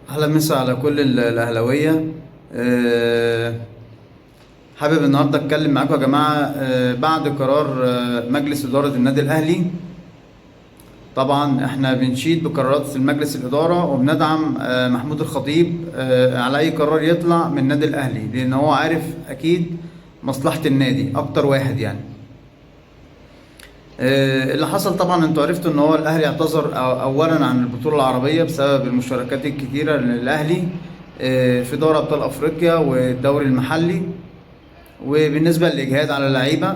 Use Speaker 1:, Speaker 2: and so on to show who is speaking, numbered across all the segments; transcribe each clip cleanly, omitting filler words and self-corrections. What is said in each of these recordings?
Speaker 1: أهلا مسا على كل الأهلاوية. حابب النهاردة أتكلم معاكم يا جماعة، بعد قرار مجلس إدارة النادي الأهلي. طبعا احنا بنشيد بقرارات المجلس الإدارة وبندعم محمود الخطيب على أي قرار يطلع من النادي الأهلي، لأن هو عارف أكيد مصلحة النادي أكتر واحد يعني. اللي حصل طبعا انتوا عرفتوا ان هو الاهلي اعتذر اولا عن البطولة العربية بسبب المشاركات الكتيرة للاهلي في دوري ابطال افريقيا والدوري المحلي. وبالنسبة للاجهاد على اللعيبة،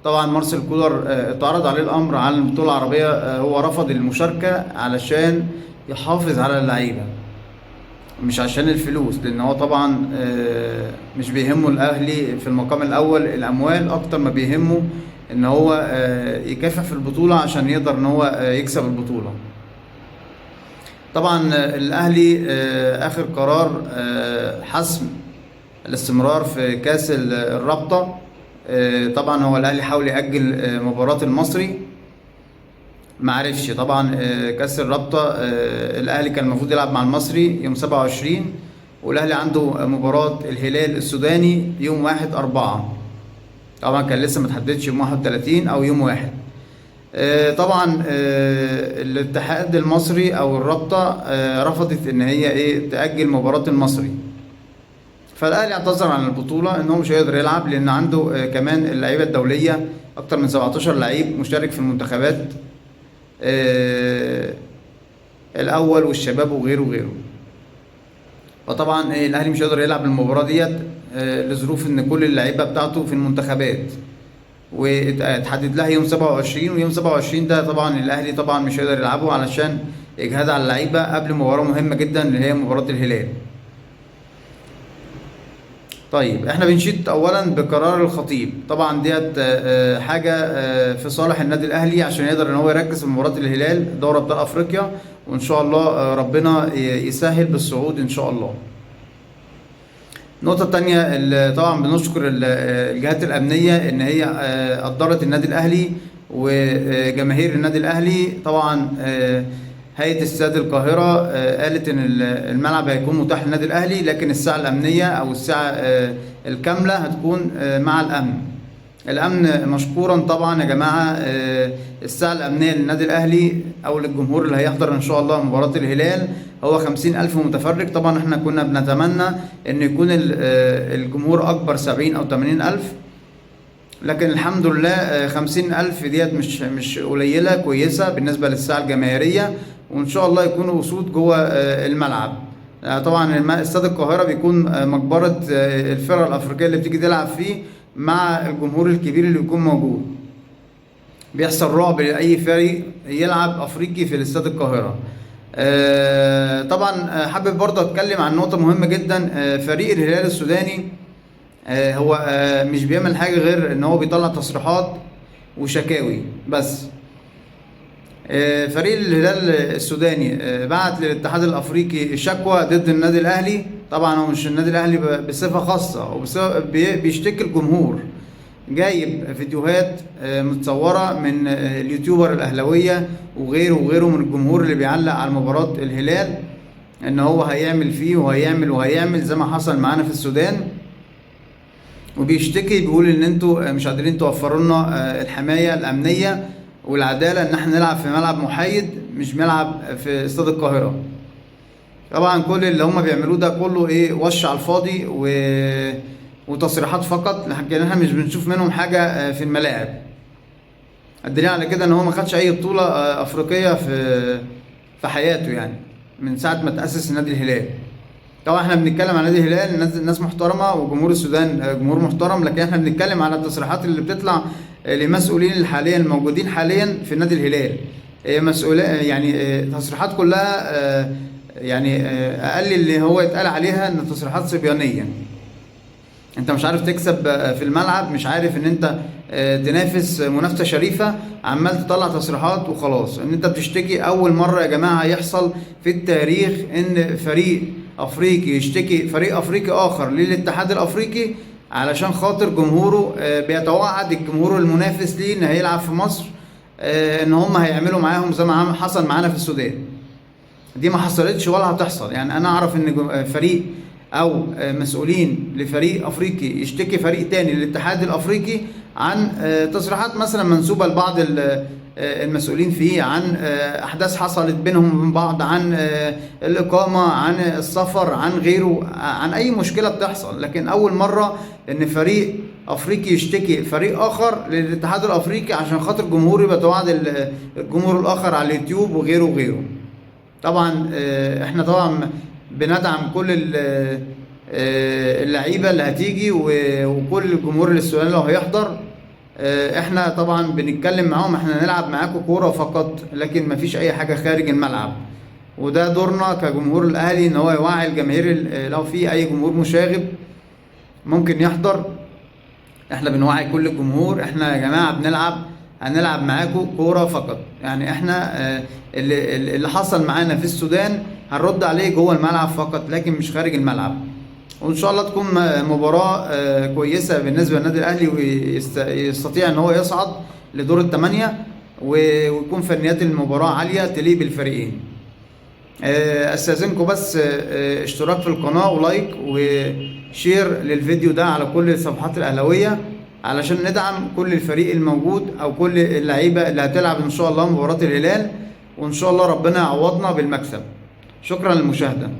Speaker 1: طبعا مارسيل كولر اتعرض عليه الامر على البطولة العربية، هو رفض المشاركة علشان يحافظ على اللعيبة، مش عشان الفلوس، لان هو طبعا مش بيهمه الاهلي في المقام الاول الاموال اكتر ما بيهمه ان هو يكافح في البطولة عشان يقدر ان هو يكسب البطولة. طبعا الاهلي اخر قرار حسم الاستمرار في كاس الرابطة. طبعا هو الاهلي حاول يأجل مباراة المصري، ما عرفش. طبعا كاس الرابطة، الاهلي كان المفروض يلعب مع المصري يوم 27، والاهلي عنده مباراة الهلال السوداني يوم 1/4. طبعا كان لسه ما تحددش يوم 31 او يوم 1. طبعا الاتحاد المصري او الرابطة رفضت ان هي تأجل مباراة المصري، فالاهلي اعتذر عن البطولة ان هو مش هيقدر يلعب، لان عنده كمان اللعيبة الدولية اكتر من 17 لعيب مشارك في المنتخبات، الاول والشباب وغيره وغيره. فطبعا الاهلي مش هيقدر يلعب المباراة ديت، لظروف ان كل اللعيبة بتاعته في المنتخبات، واتحدد لها يوم 27، ويوم 27 ده طبعا الاهلي طبعا مش هيقدر يلعبه علشان اجهاد على اللعيبة قبل مباراة مهمة جدا اللي هي مباراة الهلال. احنا بنشيد اولا بقرار الخطيب، طبعا ديت حاجة في صالح النادي الاهلي عشان يقدر ان هو يركز في مباراة الهلال دوري ابطال افريقيا، وان شاء الله ربنا يسهل بالصعود ان شاء الله. النقطة التانية اللي طبعا بنشكر الجهات الأمنية إن هي قدرت النادي الأهلي وجماهير النادي الأهلي. طبعا هيئة استاد القاهرة قالت إن الملعب هيكون متاح للنادي الأهلي، لكن الساعة الأمنية أو الساعة الكاملة هتكون مع الأمن. الأمن مشكورا طبعا يا جماعة، الساعة الأمنية للنادي الأهلي أو للجمهور اللي هيحضر إن شاء الله مباراة الهلال هو 50,000 متفرج. طبعا احنا كنا بنتمنى إن يكون الجمهور أكبر 70 أو 80,000، لكن الحمد لله، 50,000 ديت مش قليلة، كويسة بالنسبة للساعة الجماهيرية، وإن شاء الله يكونوا أسود جوه الملعب. طبعا استاد القاهرة بيكون مقبرة الفرق الأفريقية اللي بتيجي تلعب فيه مع الجمهور الكبير اللي بيكون موجود. بيحصل رعب لأي فريق يلعب أفريقي في الاستاد القاهرة. طبعا حابب برضه أتكلم عن نقطة مهمة جدا. فريق الهلال السوداني، هو مش بيعمل حاجة غير إن هو بيطلع تصريحات وشكاوي بس. فريق الهلال السوداني بعت للاتحاد الأفريقي شكوى ضد النادي الأهلي. طبعا هو مش النادي الأهلي بصفة خاصة، هو بيشتكي الجمهور، جايب فيديوهات متصورة من اليوتيوبر الأهلاوية وغيره وغيره من الجمهور اللي بيعلق على مباراة الهلال إن هو هيعمل فيه وهيعمل وهيعمل زي ما حصل معانا في السودان، وبيشتكي بيقول إن انتوا مش قادرين توفروا لنا الحماية الأمنية والعدالة إن احنا نلعب في ملعب محايد مش ملعب في استاد القاهرة. طبعا كل اللي هم بيعملوه ده كله وش على الفاضي وتصريحات فقط، لكن احنا مش بنشوف منهم حاجة في الملاعب. الدليل على كده ان هو ما خدش اي بطولة افريقية في حياته، من ساعة ما تأسس نادي الهلال. طبعا احنا بنتكلم على نادي الهلال، ناس محترمة، وجمهور السودان جمهور محترم، لكن احنا بنتكلم على التصريحات اللي بتطلع لمسؤولين حاليا الموجودين حاليا في نادي الهلال. مسؤولين، تصريحات كلها، اقل اللي هو يتقال عليها ان تصريحات صبيانية. انت مش عارف تكسب في الملعب، مش عارف ان انت تنافس منافسة شريفة، عمال تطلع تصريحات وخلاص. ان انت بتشتكي، اول مرة يا جماعة يحصل في التاريخ ان فريق افريقي يشتكي فريق افريقي اخر للاتحاد الافريقي علشان خاطر جمهوره، بيتوعد الجمهور المنافس ليه ان هيلعب في مصر، ان هم هيعملوا معاهم زي ما حصل معانا في السودان. دي ما حصلتش ولا هتحصل. يعني انا اعرف ان فريق او مسؤولين لفريق افريقي يشتكي فريق تاني للاتحاد الافريقي عن تصريحات مثلا منسوبه لبعض المسؤولين فيه، عن احداث حصلت بينهم وبين بعض، عن الاقامة، عن السفر، عن غيره، عن اي مشكلة بتحصل. لكن اول مرة ان فريق افريقي يشتكي فريق اخر للاتحاد الافريقي عشان خاطر جمهور يبقى توعد الجمهور الاخر على اليوتيوب وغيره وغيره. طبعا احنا طبعا بندعم كل اللعيبة اللي هتيجي وكل الجمهور السوداني لو هيحضر. احنا طبعا بنتكلم معاهم، احنا نلعب معاكم كورة فقط، لكن مفيش اي حاجة خارج الملعب. وده دورنا كجمهور الاهلي ان هو يوعي الجماهير، لو في اي جمهور مشاغب ممكن يحضر، احنا بنوعي كل الجمهور، احنا يا جماعة هنلعب معاكم كورة فقط. يعني احنا اللي حصل معانا في السودان هنرد عليه جوه الملعب فقط، لكن مش خارج الملعب. وان شاء الله تكون مباراة كويسة بالنسبة للنادي الاهلي، ويستطيع ان هو يصعد لدور الثمانية، ويكون فنيات المباراة عالية تليق بالفريقين. استاذنكم بس اشتراك في القناة و like و share للفيديو ده على كل الصفحات الاهلاوية، علشان ندعم كل الفريق الموجود او كل اللعيبة اللي هتلعب ان شاء الله مباراة الهلال، وان شاء الله ربنا يعوضنا بالمكسب. شكرا للمشاهدة.